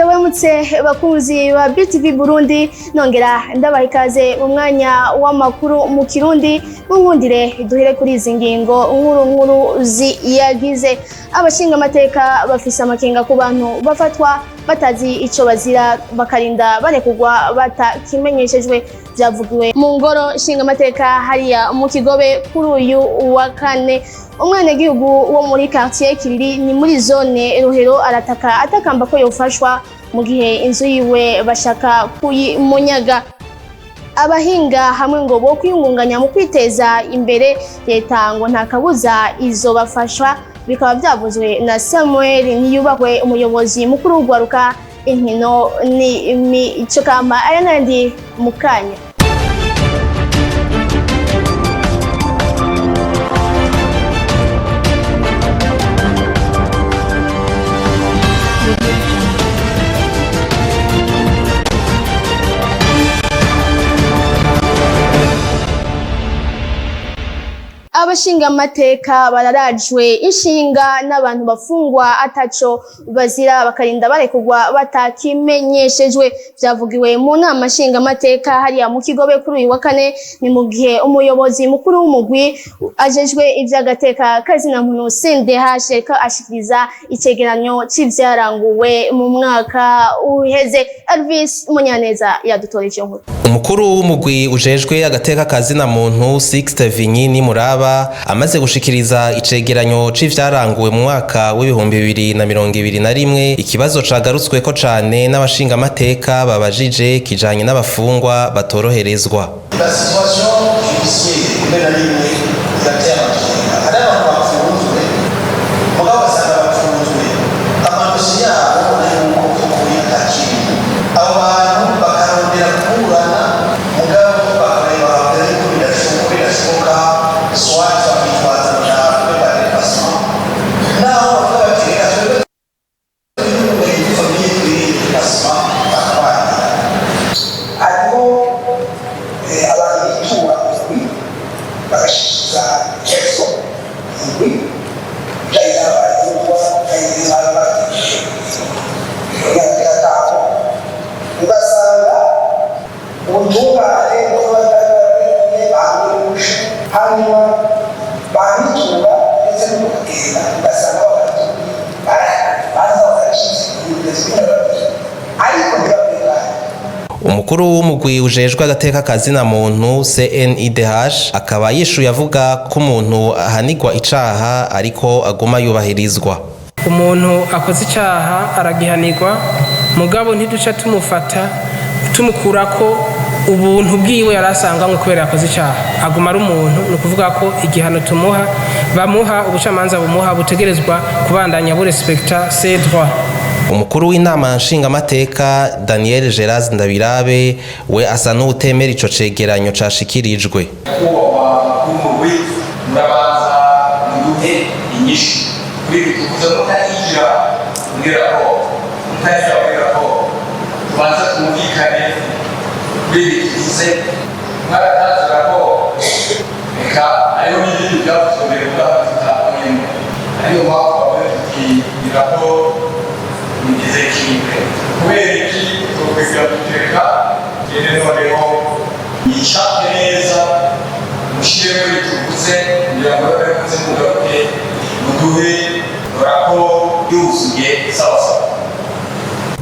Ndabaramutse bakunzi ba BTV Burundi, nongera ndabaha ikaze mu mwanya w'amakuru mu Kirundi. Munkundire duhere kuri izi ngingo nkuru nkuru ziyagize. Abashinga amateka bafise amakenga ku bantu bafatwa batazi ico bazira, bakarinda barekugwa batakimenyeshejwe. Vyavugiwe mu ngoro nshingamateka hariya mu Kigobe kuri uyu wa kane. Umwenegihugu wo muri quartier Kiriri, ni muri zone Rohero, arataka atakamba ko yofashwa mu gihe inzu yiwe bashaka kuyimunyaga. Abahinga hamwe ngo bo kwiyungunganya mu kwiteza imbere, leta ngo nta kabuza izobafasha. Bikaba byavuzwe na Samuel Niyubahwe, umuyobozi mukuru w'urwaruka, inkino n'imico kama. Aya n'ayandi mu kanya. Abashingamateka bararajwe inshinga n'abantu bafungwa ataco bazira, bakarinda barekugwa batakimenyeshejwe. Vyavugiwe mu nama nshingamateka hariya mu Kigobe kuri uyu wa kane. Ni mu gihe umuyobozi mukuru w'umugwi ajejwe ivy'agateka kazina muntu CNDH ko ashikiriza icegeranyo c'ivyaranguwe mu mwaka uheze. Elvis Munyaneza yadutoreje iyo nkuru. Umukuru w'umugwi ujejwe agateka kazina muntu, Sixte Vinyi Nimuraba, amaze gushikiriza icegeranyo c'ivyaranguwe mu mwaka w'2021, ikibazo cagarutsweko cane n'abashingamateka babajije kijanye n'abafungwa batoroherezwa. La situation judiciaire rimwe na rimwe irateye amakenga. Hari abantu bafunzwe, mugabo basanga bafunzwe amadosiye yabo ubona yuko by'ukuri atakiriho. Abo bantu bakarondera kuburana, mugabo bakareba bakabwira yuko bidashoboka, soit bakitwaza ngo ba déplacement, naho bavuga bati: "Reka twebwe twiyungunganye, famille, twirinde déplacement", bakabangira. Hariho abantu bitura umugwi, bagashyikiza ikibazo umugwi bijyanye n'abarengwa, bijyanye n'abagiye uburenganzira bwabo, ugasanga ubutungane bamurusha, hanyuma babitura ndetse no kugenda, ugasanga baza baracitse ibintu, ariko ntibabwirane. Umukuru w'umugwi ujejwe agateka kazina muntu CNIDH akaba yishuye avuga ko umuntu ahanigwa icaha ariko aguma yubahirizwa. Umuntu akoze icyaha aragihanirwa, mugabo ntiduca tumufata tumukurako ubuntu bwiwe yari asanganywe kubera yakoze icyaha. Aguma ari umuntu. Ni ukuvuga ko igihano tumuha, bamuha, ubucamanza bumuha, butegerezwa kubandanya burespekta ses droits. Umukuru w'inama nshingamateka Daniel Geraz Ndabirabe we asa n'uwutemera ico cegeranyo cashikirijwe. Kubahwa w'umugwi, murabanza muduhe inyishu kuri ibi tuvuze. Mutarinjira muri raporo, mutarinjira muri raporo, tubanze twumvikane kuri ibi tuvuze. Mwaratanze raporo, reka hariho n'ibindi byavuzwe mbere mugabo tutabonyemo, ariyo mpamvu bavuze tuti ni raporo nigize kimwe. Kubera iki twokwibwira tutereka gende noneho yicake neza, mushyiremo ibyo tuvuze, kugira ngo rero muze mugaruke muduhe raporo yuzuye sawa sawa.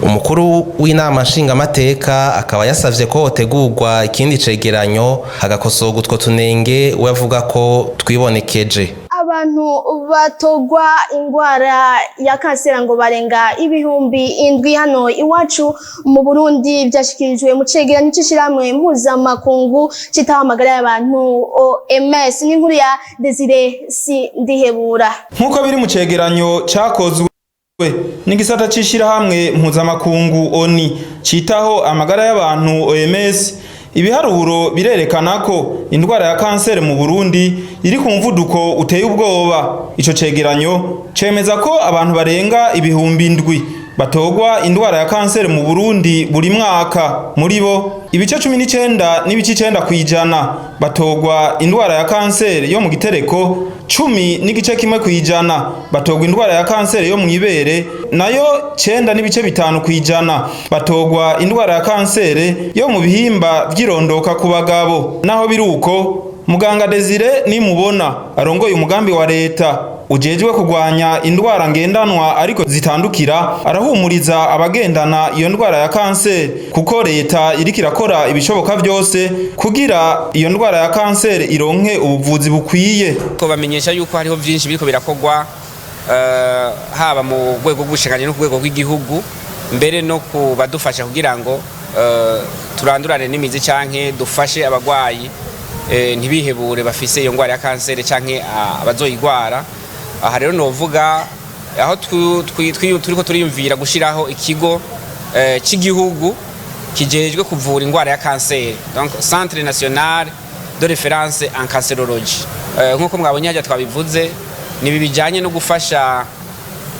Umukuru w'inama nshingamateka akaba yasavye ko hotegurwa ikindi cegeranyo, hagakosorwa utwo tunenge we avuga ko twibonekeje. Abantu batogwa ingwara ya kanseri ngo barenga 7000 hano iwacu mu Burundi. Byashikirijwe mu cegeranyo c'ishirahamwe mpuzamakungu citaho amagara y'abantu OMS. N'inkuru ya Desire Sindihebura. Nk'uko biri mu cegeranyo cakozwe n'igisata c'ishirahamwe mpuzamakungu ONU citaho amagara y'abantu OMS, ibiharuro birerekana ko indwara ya kanseri mu Burundi iri ku muvuduko uteye ubwoba. Ico cegeranyo cemeza ko abantu barenga 7000 batogwa indwara ya kanseri mu Burundi buri mwaka. Muri bo ibice 19.9% batogwa indwara ya kanseri yo mu gitereko, 10.1% batogwa indwara ya kanseri yo mw'ibere, nayo 9.5% batogwa indwara ya kanseri yo mu bihimba vy'irondoka ku bagabo. Naho biruko, muganga Desire Nimubona arongoye umugambi wa leta ujejwe kugwanya indwara ngendanwa ariko zitandukira, arahumuriza abagendana iyo ndwara ya kanseri kuko leta iriko irakora ibishoboka vyose kugira iyo ndwara ya kanseri ironke ubuvuzi bukwiye. Ko bamenyesha yuko hariho vyinshi biriko birakorwa, haba mu rwego rw'ubushikiranganji no ku rwego rw'igihugu, mbere no kubadufasha kugira ngo turandurane n'imizi canke dufashe abagwayi ntibihebure bafise iyo ndwara ya kanseri canke abazoyigwara. Aha rero novuga aho turiko turiyumvira gushiraho ikigo c'igihugu kijejwe kuvura indwara ya kanseri, donc Centre National de Référence en Cancérologie. Nk'uko mwabonye hajya twabivuze, ni bijanye no gufasha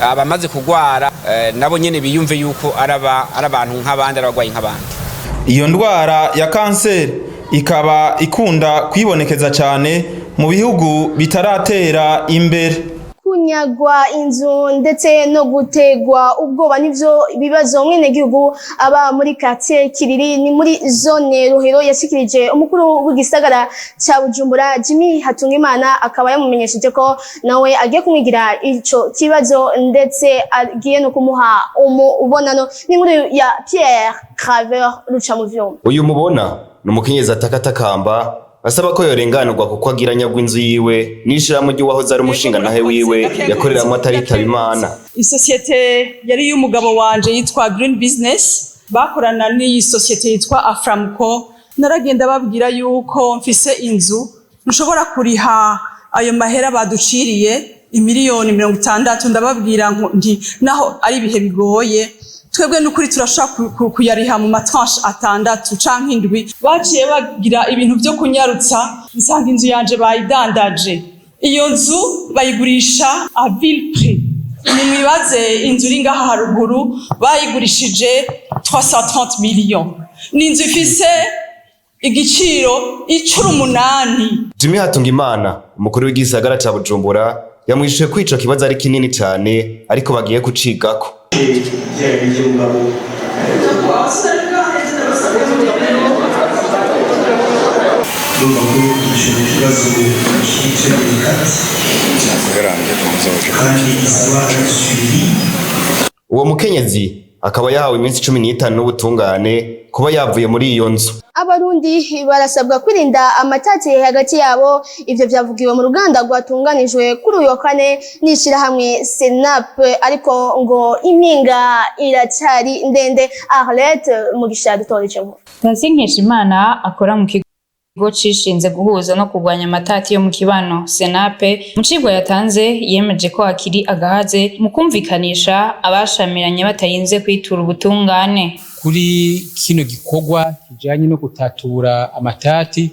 abamaze kugwara, nabo nyene biyumve yuko ari abantu nk'abandi, ari abagwayi nk'abandi. Iyo ndwara ya kanseri ikaba ikunda kwibonekeza cyane mu bihugu bitaratera imbere. Kunyagwa inzu ndetse no gutegwa ubwoba nivyo bibazo mwenegihugu aba muri quartier Kiriri ni muri zone Rohero yashikirije umukuru w'igisagara ca Bujumbura Jimmy Hatungimana, akaba yamumenyesheje ko nawe agiye kumwigira ico kibazo ndetse agiye no kumuha umubonano. Ni inkuru ya Pierre Craver Rucamuvyuma. Uyu mubona ni umukenyezi atakatakamba asaba ko yorenganurwa kuko agira nyagwa inzu yiwe n'ishirahamwe ry'uwahoze ari umushingantahe wiwe yakoreramwo ataritaba Imana. Isosiyete yari y'umugabo wanje yitwa Green Business, bakorana n'iyi sosiyete yitwa Aframco. Naragenda babwira yuko mfise inzu nshobora kuriha ayo mahera baduciriye, imiliyoni 60. Ndababwira nti naho ari ibihe bigoye, twebwe n'ukuri turashobora kuyariha mu ma tranches 6 canke 7. Baciye bagira ibintu vyo kunyarutsa, nsanga inzu yanje bayidandaje. Iyo nzu bayigurisha à vil prix. Nimwibaze, inzu iri ngaha haruguru bayigurishije 330 millions, ni inzu ifise igiciro incuro 8. Jimmy Hatungimana, umukuru w'igisagara ca Bujumbura, yamwishuye ko ico kibazo ari kinini cane ariko bagiye kucigako. Ndumva ko icyo kibazo kiri délicat kandi gisaba suivi. Uwo mukenyezi akaba yahawe iminsi 15 n'ubutungane kuba yavuye muri iyo nzu. Abarundi barasabwa kwirinda amatati hagati yabo. Ivyo vyavugiwe mu ruganda rwatunganijwe kuri uyu wa kane n'ishirahamwe Senap, ariko ngo impinga iracari ndende. Arlette Mugisha dutoreje inkuru. Tasiye Nkeshimana akora mu kigo cishinze guhuza no kurwanya amatati yo mu kibano Senape, mu cigwa yatanze yemeje ko hakiri agahaze mu kumvikanisha abashamiranye batarinze kwitura ubutungane. Kuri kino gikorwa kijanye no gutatura amatati,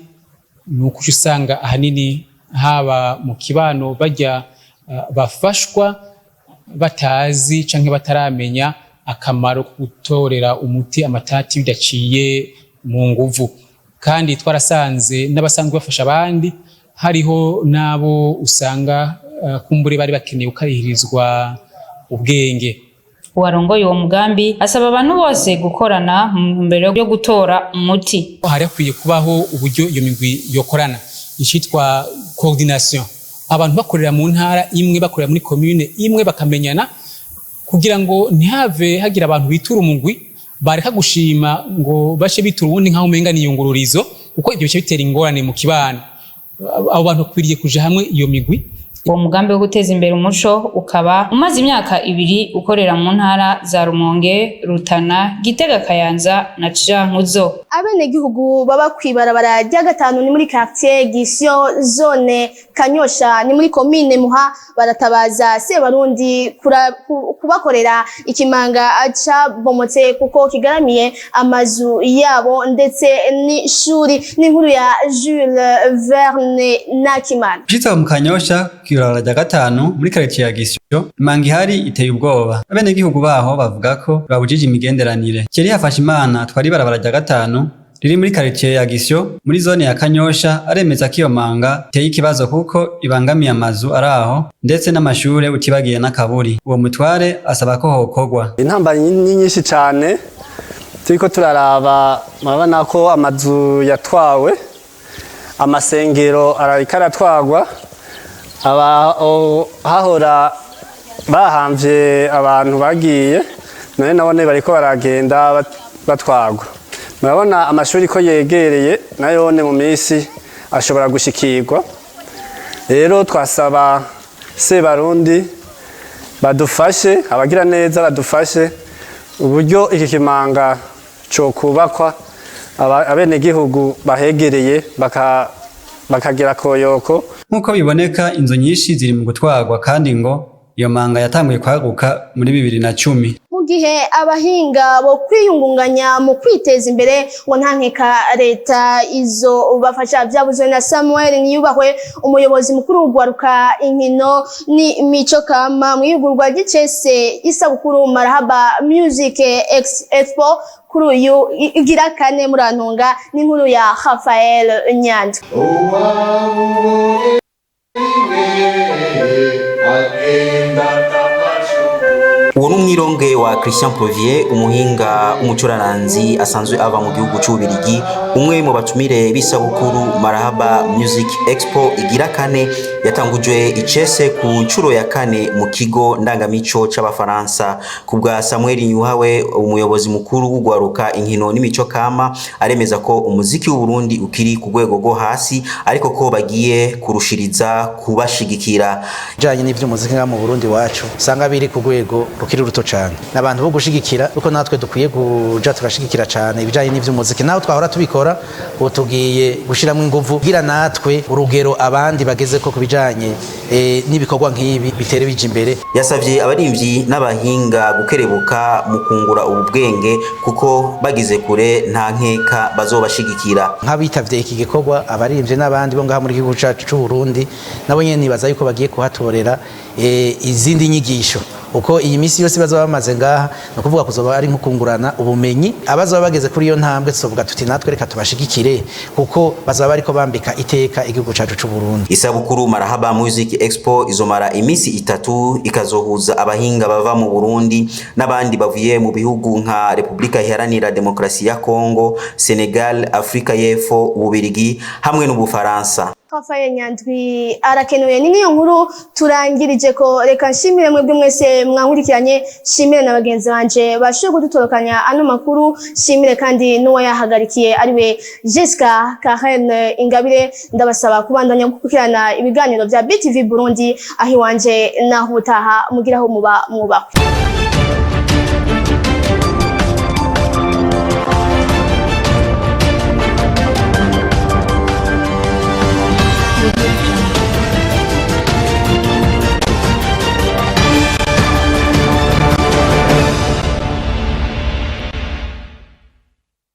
ni uko uca usanga ahanini haba mu kibano bajya bafashwa batazi canke bataramenya akamaro ko gutorera umuti amatati bidaciye mu nguvu. Kandi twarasanze n'abasanzwe bafasha abandi, hariho n'abo usanga kumbure bari bakeneye gukarihirizwa ubwenge. Uwarongoye uwo mugambi asaba abantu bose gukorana mu ntumbero yo gutora umuti. Hari hakwiye kubaho uburyo iyo migwi yokorana, icitwa coordination, abantu bakorera mu ntara imwe, bakorera muri commune imwe, bakamenyana kugira ngo ntihave hagira abantu bitura umugwi bareka gushima ngo bashe bitura uwundi nkaho umenga ni iyungururizo, kuko ibyo bice bitera ingorane mu kibano. Abo bantu bakwiriye kuja hamwe, iyo migwi. Uwo mugambi wo guteza imbere umuco ukaba umaze imyaka 2 ukorera mu ntara za Rumonge, Rutana, Gitega, Kayanza na Cankuzo. Abenegihugu baba kwibarabara rya gatanu ni muri quartier Gisyo, zone Kanyosha, ni muri commune Muha, baratabaza Sebarundi kubakorera ikimanga cabomotse kuko kigaramiye amazu yabo ndetse n'ishuri. N'inkuru ya Jules Verne Nakimana. Ushitse mu Kanyosha Kw'ibarabara rya gatanu muri karitiye ya Gisyo, imanga ihari iteye ubwoba. Abenegihugu baho bavuga ko babujije imigenderanire. Thierry Hafashimana twari ibarabara rya gatanu riri muri karitiye ya Gisyo muri zone ya Kanyosha aremeza ko iyo manga iteye ikibazo kuko ibangamiye amazu araho ndetse n'amashure, utibagiye n'akaburi. Uwo mutware asaba ko hokorwa. Intambamyi ni nyinshi cyane. Turiko turaraba, murabona ko amazu yatwawe, amasengero arariko aratwagwa, hahora bahamvye abantu bagiye, none nabone bariko baragenda batwagwa. Murabona amashuri ko yegereye, nayone mu minsi ashobora gushikirwa. Rero twasaba Sebarundi badufashe, abagira neza badufashe uburyo iki kimanga cokubakwa, abenegihugu bahegereye bakagira koyoko. Nk'uko biboneka, inzu nyinshi ziri mu gutwarwa, kandi ngo iyo manga yatanguye kwaguka muri 2010. Mu gihe abahinga bo kwiyungunganya mu kwiteza imbere, ngo nta nkeka leta izo bafasha. Byavuzwe na Samuel Niyubahwe, umuyobozi mukuru w'ugwaruka, inkino ni mico kama, mu ihugurwa ry'icese isabukuru Marahaba Music Expo kuri uyu igira kane. Murantunga, n'inkuru ya Rafael Nyandwi. Uwo ni umwironge wa Christian Plovier, umuhinga w'umucuraranzi asanzwe ava mu gihugu c'Ububirigi, umwe mu batumire b'isabukuru Marahaba Music Expo igira kane yatangujwe icese ku nshuro ya kane mu kigo ndangamico c'Abafaransa. Ku bwa Samuel Nyuhawe, umuyobozi mukuru w'ugwaruka, inkino n'imico kama, aremeza ko umuziki w'Uburundi ukiri ku rwego rwo hasi, ariko ko bagiye kurushiriza kubashigikira. Bijanye n'ivy'umuziki ngaha mu Burundi wacu, usanga biri ku rwego rukiri ruto cane, n'abantu bo gushigikira, kuko natwe dukwiye kuja turashigikira cane ibijanye n'ivy'umuziki. Naho twahora tubikora, ubu tugiye gushiramwo inguvu kugira natwe urugero abandi bageze ko kubijanye n'ibikorwa nk'ibi bitere bija imbere. Yasavye abarimvyi n'abahinga gukerebuka mu kungura ubu bwenge, kuko bagize kure nta nkeka bazobashigikira. Nk'abitavye iki gikorwa, abarimvyi n'abandi bo ngaha muri gihugu cacu c'u Burundi, nabo nyene nibaza yuko bagiye kuhatorera izindi nyigisho, uko iyi misi yose bazoba bamaze ngaha, ni ukuvuga kuzoba ari nko kungurana ubumenyi. Abazoba bageze kuri iyo ntambwe, tuzovuga tuti natwe reka tubashigikire, kuko bazoba bariko bambika iteka igihugu cacu c'u Burundi. Isabukuru Marahaba Music Expo izomara imisi 3, ikazohuza abahinga bava mu Burundi n'abandi bavuye mu bihugu nka Republika Iharanira Demokrasi ya Kongo, Senegal, Afrika y'Epfo, Ububirigi hamwe n'Ubufaransa. Rafael Nyandwi arakenuye. Ni niyo nkuru turangirije ko. Reka nshimire mwebwe mwese mwankurikiranye, nshimire na bagenzi banje bashoboye kudutorokanya ano makuru, nshimire kandi n'uwo yahagarikiye ariwe Jessica Karen Ingabire. Ndabasaba kubandanya gukurikirana ibiganiro bya BTV Burundi. Aho iwanje naho utaha, mugiraho muba mwubahwe.